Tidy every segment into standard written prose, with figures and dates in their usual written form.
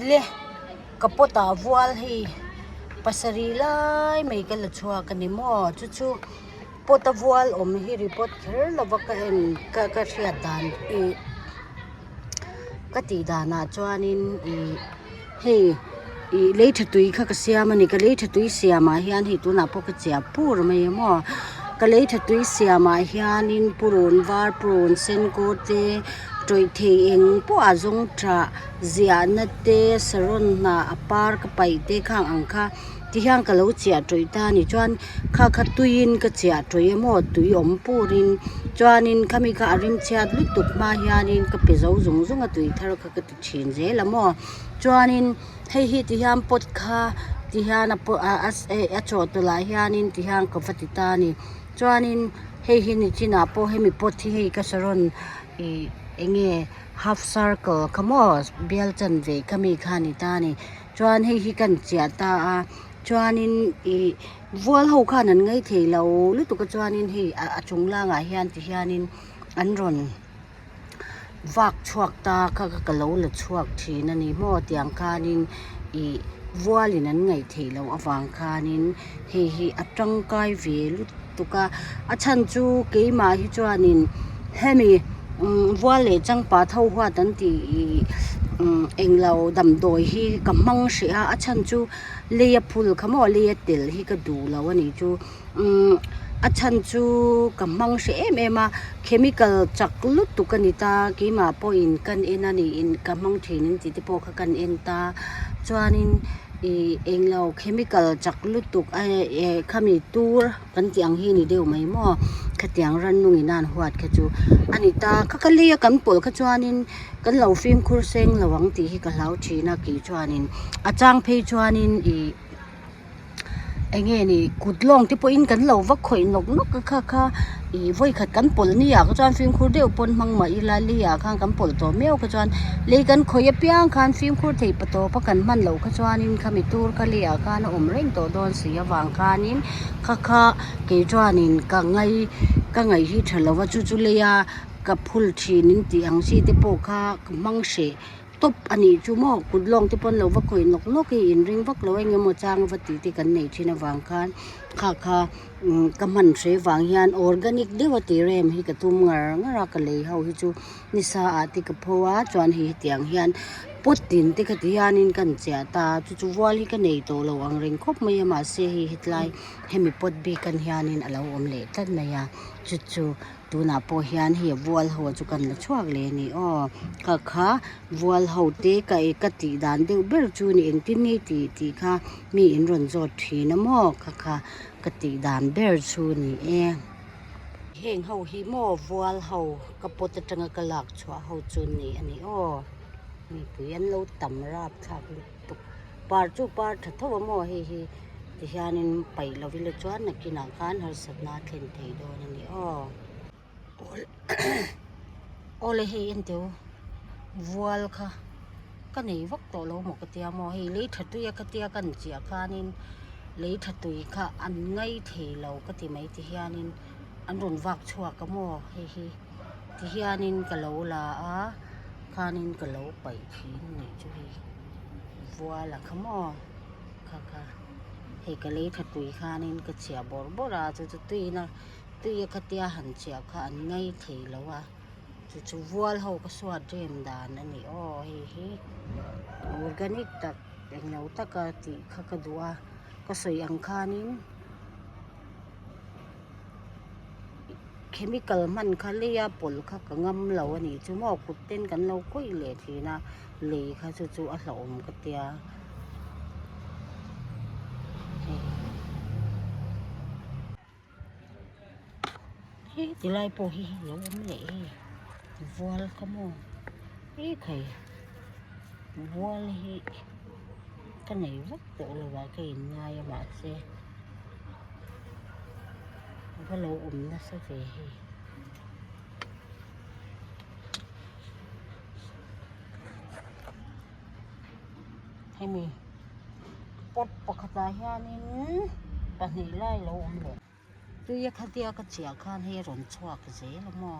le ka pot ah vual hei pasarih lai mai ka la chhuak a ni maw chu chu pot a vual awm hi report kher lova ka en ka ka hriat dan ih ka tih danah chuanin ih hei ih lei tha tui kha ka siam a ni ka lei tha tui siamah hian hei tunah pawh ka chiah pur mai a maw ka lei tha tui siamah hianin purun var purun sen kawr te tawih thei eng pawh a zawng tah ziahna te saron hnah a par ka paih te khang ang kha. Tihian ka lo chiah tawih ta a ni chuan kha kha tuiin ka chiah tawih a maw tui awm purin chuanin khami kha a rim chhiat lutuk hma hianin ka pe zo zung zung a tui thar kha ka ti thin zel a maw chuanin hei hi tihian pot kha tihian a pawh a a chawhtawlh ah hianin tihian ka va ti ta a ni chuanin hei hi nichinah pawh hemi pot hi hei ka saron ih eng nge half circle kha maw bial chanve khami kha a ni ta a ni. Chuan hei hi kan chiah ta a chuanin ih vual ho khan an ngei thei lo lutuk a chuanin hei a chung langah hian ti hianin an rawn vak chhuak ta kha kha ka lo la chhuak thin a ni maw tiang khanin ih vualin an ngaih theih loh avang khanin hei hi a tangkai ve lutuk a a chhan chu keimah hi chuanin hemi umm vual leh changpat ho huat an tih ih umm englo damdawi hi ka hmang hreh a a chhan chu lei a phul kha maw lei a tel hi ka duh lo a nih chu umm a chhan chu ka hmang hreh em em a chemical chak lutuk a ni ta keimah pawhin kan en a niin ka hmang thin in tih te pawh kha kan en ta chuanin ih englo chemical chak lutuk a eh khami tur kan tih ang hi a ni deuh mai maw khatiang rannung in a an huat kha chu a ni ta kha ka lei a kan pawlh kha chuanin kan lo fimkhur seng lo ang tih hi ka hlau thin a kei chuanin a chang phei chuanin ih eng nge ni kut lawng te pawhin kan lo va khawih nawk nawk a kha kha ih vawi khat kan pawlh ni ah kha chuan fimkhur deuh pawn hmang mah ila lei ah khan kan pawlh tawh miau kha chuan lei kan khawih apiang khan fimkhur theih pa tawp a kan hman loh kha chuanin khami tur kha lei ah khan a awm reng tawh dawn si avang khanin kha kha kei chuanin ka ngai ka ngaih hi tha lo va chu chu lei a ka phul thin in tih ang chi te pawh kha ka hmang hreh tawp a nih chu maw kut lawng te pawn lo va khawih nawk nawk hi inring vak lo eng emaw chang va tih te kan neih thin avang khan kha kha umm ka hman hre vang hian organic deuh a tih rem hi ka tum ngar ngar a ka lei ho hi chu nisa ah te ka pho a chuan hei hetiang hian pot tin te kha ti hianin ka han chiah ta a chu chu vual hi ka nei tawh lo ang reng khawp mai a mahse hei hetlai hemi pot bik an hianin a lo awm leh tlat mai a chu chu. Tunah pawh hian hei a vual ho chu kan la chhuak leh a ni aw kha kha vual ho te ka e ka tih dan deuh ber chu ni engtin nge tih tih kha mi in rawn zawt thin a maw kha kha ka tih dan ber chu ni e. Heng ho hi maw vual ho ka pot atanga ka lak chhuah ho chu ni a ni aw mipui an lo tam rap thlak lutuk par chu par tha tho a maw hei hi. Tihianin paih lo ila chuan nakinah khan harsatna a thlen thei dawn a ni aw. Awle hei en teh u vual kha ka nei vak tawh lo maw ka tia maw hei lei tha tui a ka tia kan chiah khanin lei tha tui kha an ngai thei lo ka ti mai tihianin an rawn vak chhuak a maw hei hi tihianin ka lo la a khanin ka lo paih thin a nih chu hei vual a kha maw. Kha kha hei ka lei tha tui khanin ka chhiah bawrh bawrh a chu chu tuiin a tui a khatia han chhiah kha an ngai thei lo a chu chu vual ho ka suat rem dan a ni aw hei hi organic tak englo taka tih kha ka duh a ka sawi ang khanin chemical hman kha leia pawlh kha ka ngam lo a nih chu maw kut ten kan lo khawih leh thin a. Lei kha chu chu a hlauhawm ka tia hei ti lai pawh hi lo awm leh hei vual kha maw ekhai vual hi ka nei vak tawh lo a ka inngai a mahse a va lo awm nasa ve hei. Hemi pot pakhatah hianin pahnih lai lo awm leh tui a khatia ka chiah khan hei a rawn chhuak zel a maw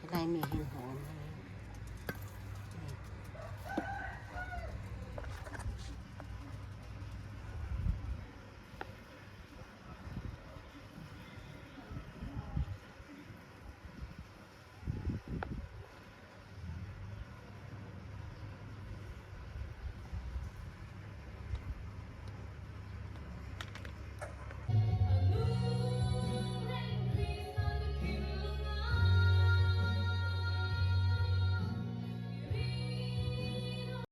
helai mi hi hmuh awm hei.